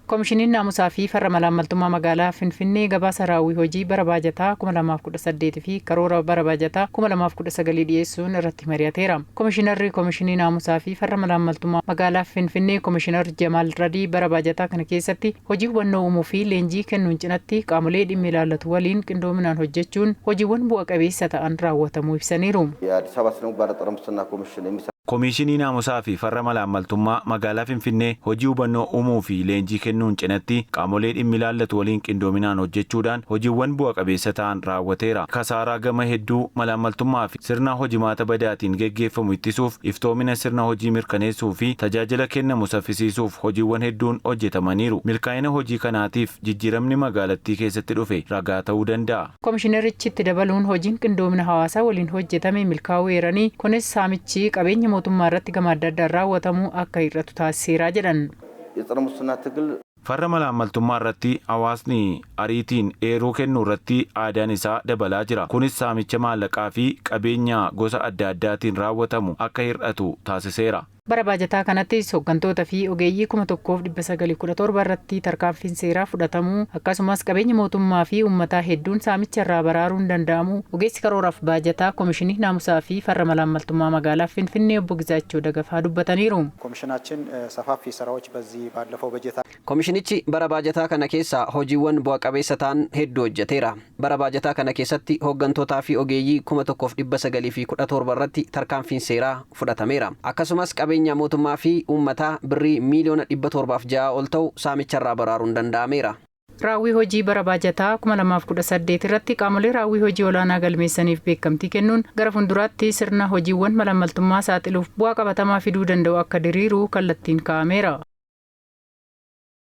Komishiniin naamusaa fi farra malaammaltummaa magaalaa Finfinnee gabaasa raawwii hojii bara baajataa 2018 fi karoora bara baajataa 2019 dhiyeessuun irratti mari'ateera. Komishinarri Komishinii naamusaa fi farra malaammaltummaa magaalaa Finfinnee Komishinar Jamaal Radii bara baajataa kana keessatti hojii hubannoo uumuu fi leenjii kennuun cinatti qaamolee dhimmi ilaallatu waliin qindoominaan hojjechuun hojiiwwan bu'a qabeessa ta'an raawwatamuu ibsaniiru. የአዲስ አበባ ስነ ምግባርና ጸረ ሙስና ኮሚሽን የሚሰ Komishinii naamusaa fi farra malaammaltummaa magaalaa Finfinnee hojii hubannoo uumuu fi leenjii kennuun cinatti qaamolee dhimmi ilaallatu waliin qindoominaan hojjechuudhaan hojiiwwan bu'a qabeessa ta'an raawwateera. Kasaaraa gama hedduu malaammaltummaa fi sirna hojimaata badaatiin geggeeffamu ittisuuf, iftoomina sirna hojii mirkaneessuu fi tajaajila kennamu saffisiisuuf hojiiwwan hedduun hojjetamaniiru. Milkaa'ina hojii kanaatiif jijjiiramni magaalattii keessatti dhufe ragaa ta'uu danda'a. Komishinarichi itti dabaluun hojiin qindoomina hawaasaa waliin hojjetame milkaa'uu eeranii, kunis saamichi qabeenya mootummaa irratti gama adda addaan raawwatamu akka hir'atu taasiseera jedhan. የጸረ ሙስና ትግል Farra malaammaltummaa irratti hawaasni ariitiin eeruu kennuu irratti aadaan isaa dabalaa jira. Kunis saamicha maallaqaa fi qabeenya gosa adda addaatiin raawwatamu akka hir'atu taasiseera. Bara baajataa kanattis hooggantoota fi ogeeyyii 1917 irratti tarkaanfiin seeraa fudhatamuu, akkasumas qabeenya mootummaa fi uummataa hedduun saamicha irraa baraaruun danda'amu ogeessi karooraaf baajataa Komishinii naamusaa fi farra malaammaltummaa magaalaa Finfinnee obbo Gizaachoo Dagafaa dubbataniiru. ኮሚሽናችን ሰፋፊ ስራዎች በዚህ ባለፈው በጀት Komishinichi bara baajataa kana keessa hojiiwwan bu'a qabeessa ta'an hedduu hojjeteera. Bara baajataa kana keessatti hooggantootaa fi ogeeyyii 1917 irratti tarkaanfiin seeraa fudhatameera. Akkasumas qabeenya mootummaa fi uummataa birrii miiliyoona 706 ol ta'u saamicharraa baraaruun danda'ameera. Raawwii hojii bara baajataa 2018 irratti qaamolee raawwii hojii olaanaa galmeessaniif beekamtii kennuun gara fuulduraatti sirna hojiiwwan malaammaltummaa saaxiluuf bu'aa qabatamaa fiduu danda'u akka diriiru kallattiin kaa'ameera.